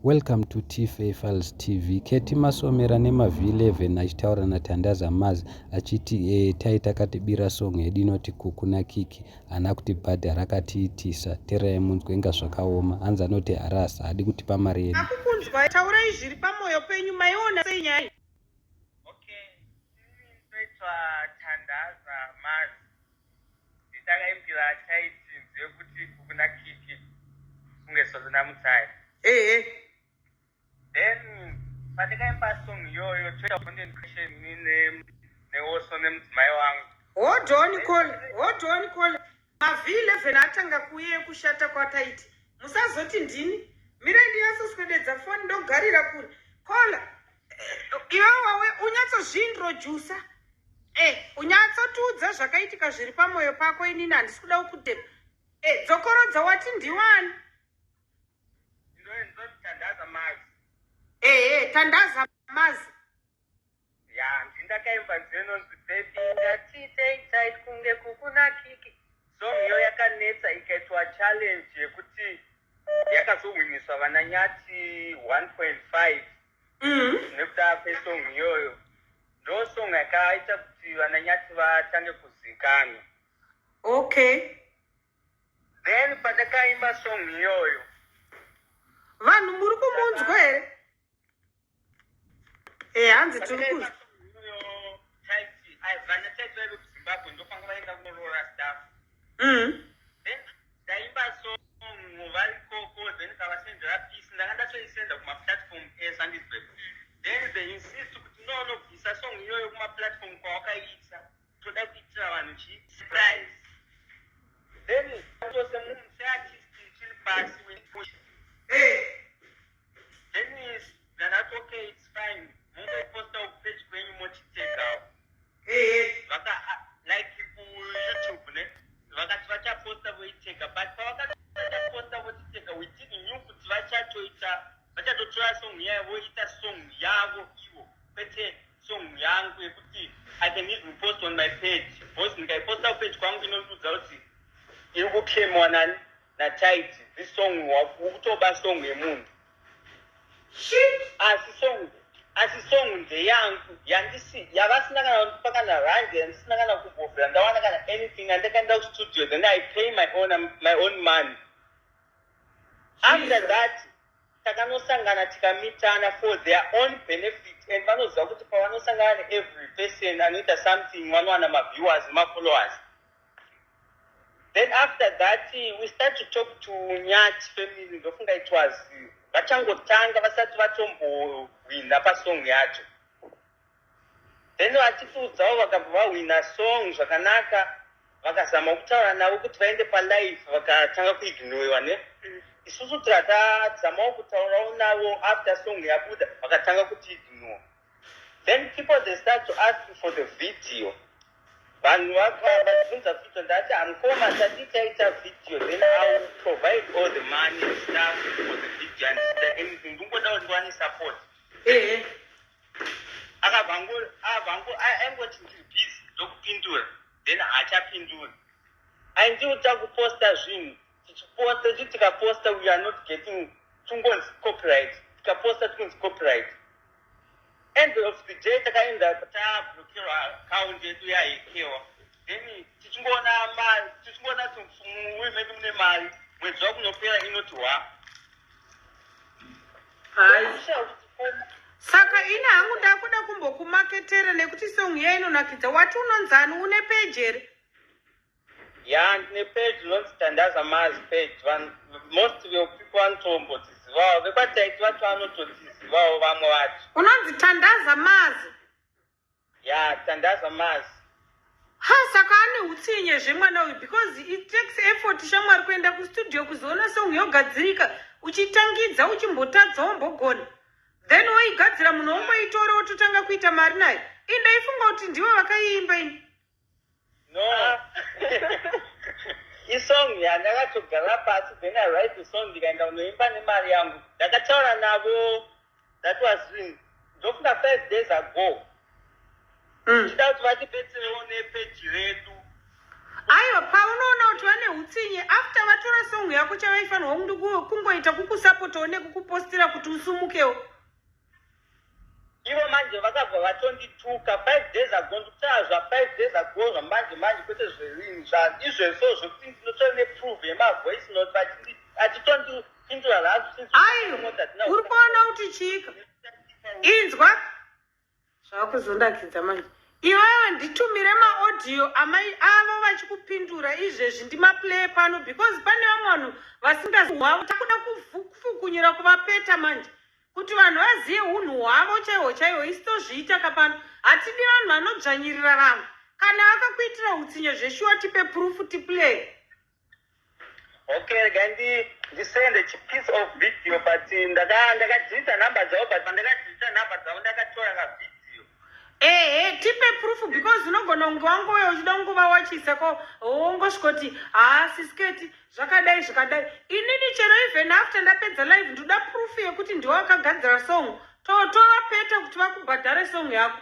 Welcome to Tfa Files TV. Ketty Masomera nemaV11 achitaura naTandaza Maz achiti tai takatibira song yedu inoti Kuku naKiki haana kutibhadhara akatiitisa. Tererai munzwe inga zvakaoma. Hanzi anoti harasa haadi kutipa mari yedu. Akukunzwa taurai zviri pamwoyo penyu maiona sei nyaya iyi? Okay, ini ndoitwa Tandaza Maz. Ndakaimbira Taiti nziyo kuti kuna Kiki kunge Solo naMutsai. Ehe. Then pandakaimba song iyoyo toita content creation ini neoso nemudzimai wangu. Hold on call, hold on call. MaV11 atanga kuuya ekushata kwaTaiti. Musazoti ndini. Mirai ndinyatsoswededza foni ndogarira kure. Caller, iwe wawe unyatsozviintrodusa. Unyatsotiudza zvakaitika zviri pamwoyo pako. Inini handisi kuda kukutema. Dzokorodza, wati ndiwani? Ndonzi Tandaza Maz. Ehe, Tandaza Maz. Ya, ndindakaimba nziyo inonzi "Baby Ndatitei Tight Kunge Kukuna Kiki". Song iyo yakanetsa, ikaitwa challenge yekuti yakazohwiniswa vana Nyati 1.5 nekuda kwesong iyoyo. Ndo song yakaita kuti vana Nyati vatange kuzikanwa. Then pandakaimba song iyoyo, Vanhu muri kumunzwa here? Hanzi tiri pandakaimba kunzwa. Song iyoyo, Taiti, vana Taiti vaive kuZimbabwe, ndofanga vaenda kunoroora staff. Then ndaimba song varikoko, then kavasendera piece. Ndanga ndatoisenda kumaplatform ese, handizwe? Then they insist kuti no, nobvisa song iyoyo kumaplatform kwawakaiisa, toda kuitira vanhu chi surprise. Then tose munhu seartist tiri pasi, we push. Then ndakati, "Okay, it's fine, mungoposta kupage kwenyu mochitegawo." Vaka like kuYouTube ne vakati vachaposta voitega, but pavakati vachaposta vochitega, we didn't knew kuti vachatoita, vachatotora song yavo voita song yavo ivo, kwete song yangu yekuti I can even post on my page, because ndikaiposta kupage kwangu inondiudza kuti iri kuclaimwa nani naTaiti. This song ukutoba song yemunhu. Shit. Asi song ndeyangu yandisi yavasina kana kundipa kana rand, yandisina kana kumbobvira ndawana kana anything. Andakaenda kustudio, then I pay my own money. After that takanosangana tikamitana for their own benefit, and vanoziva kuti pavanosangana neevery person anoita something vanowana maviewers nemafollowers. Then after that we start to talk to Nyati family. Ndofunga it was vachangotanga, vasati vatombohwina pasong yacho. Then vachitiudzawo, vakabva vahwina song zvakanaka, vakazama kutaura navo kuti vaende palive, vakatanga kuignoriwa ne isusu. Tikatazamawo kutaurawo navo after song yabuda, vakatanga kutiignore. Then people, they start to ask for the video. Vanhu vabvunza video. Ndati, "Hamukoma, tati taita video, then I will provide all the money and stuff for the video and anything. Ndingoda kuti ndiwane support." Akabva aingoti, "Ndiri busy, ndokupindura." Then haachapinduri. Aindiuta kuposta zvinhu, tichiposta ti tikaposta, we are not getting, tungonzi copyright. Tikaposta tingonzi copyright. End of the day takaenda tablockerwa, account yedu yahackewa. Then tichingoona mari, tichingoona kuti muwi medu mune mari, mwedzi wakunopera inoti hwa. Hai, saka ini hangu ndakuda kumbokumaketera nekuti song iya inonakidza. Wati unonzani? Une page here? Ya, ndine page inonzi Tandaza Maz page. Most of people vanotombotizivawo, vekwaTaiti vacho vanototizivawo vamwe vacho. Unonzi Tandaza Maz? Ya, Tandaza Maz. Ha, saka ane utsinye zvemwana uyu, because it takes effort, shamwari, kuenda kustudio kuzoona song yogadzirika, uchitangidza, uchimbotadza, wombogona, then woigadzira, munhu wongoitora wototanga kuita mari nayo. Indaifunga kuti ndivo vakaiimba ini. No, isong yandakatogara pasi, then I write the song, ndikaenda kunoimba nemari yangu. Ndakataura navo, that was in, ndofunga, 5 days ago. Tida kuti vatibetserewo nepage redu. Aiwa, paunoona kuti vane utsinye, after vatora song yako, chavaifanirwa kungoita kukusapotawo nekukupostira kuti usumukewo. Ivo manje vakabva vatondituka 5 days ago. Ndikutaura zva5 days ago, zvamanje manje, kwete zverini izvezvo, zvekuti ndinotora neproof yemavoice note achitondipindura razvo. Aiwa, uri kuona kuti chiika, inzwa zvakuzondakidza manje. Iwewe nditumire maaudio amai avo vachikupindura izvezvi, ndimaplay pano, because pane vamwe vanhu vasingazi. Takuda kufukunyura, kuvapeta manje, kuti vanhu vazive unhu hwavo chaihwo chaihwo. Isi tozviita kapano, hatidi vanhu vanodzvanyirira vamwe. Kana vakakuitira utsinye zveshuwa, tipe proof, tiplay. Okay, rega ndisende chipiece of video, but ndakadhilita nhamba dzavo, but pandakadhilita nhamba dzavo ndakatora kavideo. Ehe, tipe proof, because unogona kunge wangouya uchida kunguva wachisa ko wongosvikoti, "Haa, Sis Ketty, zvakadai zvakadai." Inini chero even after ndapedza live, ndoda proof yekuti ndiwe wakagadzira song. Tovapeta kuti vakubhadhare song yako.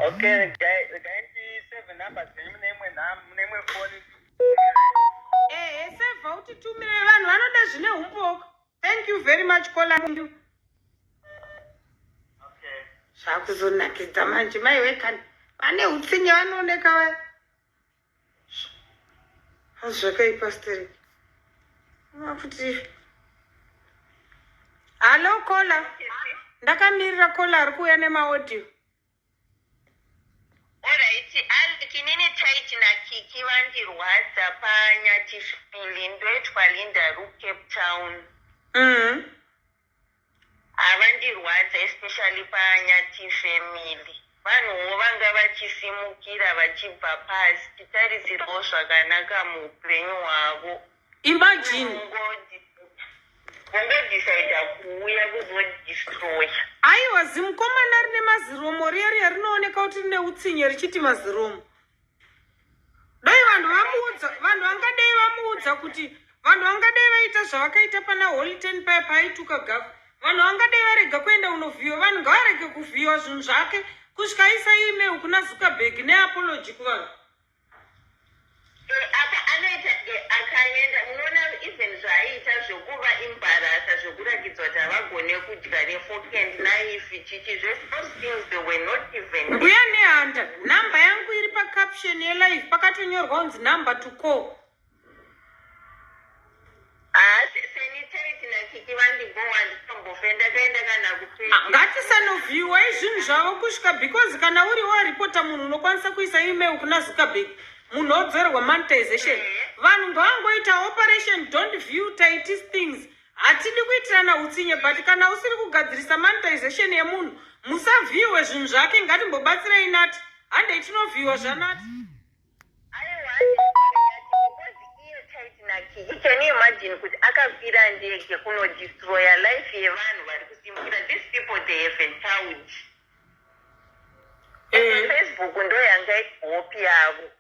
Okay, regai ndisave nhamba dzenyu mune imwe foni. Ehe, sevha utitumire. Vanhu vanoda zvine umboko. Thank you very much, caller. Okay. Zvakuzonakidza manje, maiwe kani vane utsinye vanooneka vaya. Zvakaipa stereki kuti. Hallo caller, ndakamirira caller ari kuuya nemaaudio. Alright, Alec, inini Taiti naKiki vandirwadza paNyathi family. Ndoitwa Linda Ru, Cape Town. Havandirwadza, especially paNyathi family. Vanhuwo vanga vachisimukira vachibva pasi, titarisirawo zvakanaka muupenyu hwavo. Imagine. Vongodhisaidha kuuya kuzodistroya. Aiwa, zimukomana rine maziromo riya riya rinooneka kuti rine utsinye, richiti maziromo. Dai vanhu vamuudza, vanhu vangadai vamuudza kuti vanhu vangadai vaita zvavakaita pana Holy Ten paya paaituka gafu. Vanhu vangadai varega kuenda unovhiyiwa. Vanhu ngavarege kuvhiyiwa zvinhu zvake kusvika aisa email kuna Zuckerberg neapology kuvanhu. Apa anoita akaenda, unoona, even zvaaiita zvokuva embarrassa, zvokuratidzwa kuti havagone kudya nefork and knife, chichi zvese, those things, they were not even Mbuya Nehanda, nhamba yangu iri pacaption yelive, pakatonyorwa kunzi "number to call". Haasi seni Taiti naKiki vandibowa, handitombofe ndakaenda kana kupe. Ah, ngatisanovhiyiwai zvinhu zvavo kusvika, because kana uri waripota munhu, unokwanisa kuisa email kuna Zuckerberg, munhu odzorerwa monetization. Vanhu ngavangoita operation "Don't view Taiti's things". Hatidi kuitirana utsinye, but kana usiri kugadzirisa monetization yemunhu, musavhiyiwe zvinhu zvake. Ngatimbobatsirei Nati, handei tinovhiyiwa zvaNati. Aiwa, because iye Taiti naKiki, can you imagine kuti akakwira ndege kunodestroya life yevanhu vari kusimukira? These people, they have a child. Facebook ndo yanga iri hope yavo.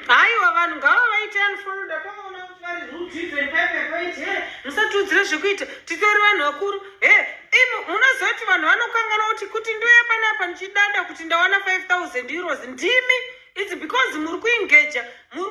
Haiwa, vanhu ngava vaite unfollow. Ndakavaona kuti vari rude even paipai, he, "Musatiudzire zvekuita, titori vanhu vakuru." He, imi munoziva kuti vanhu vanokanganwa kuti ndoya panapa ndichidada kuti ndawana €5000. Ndimi, it's because muri kuengaja, muri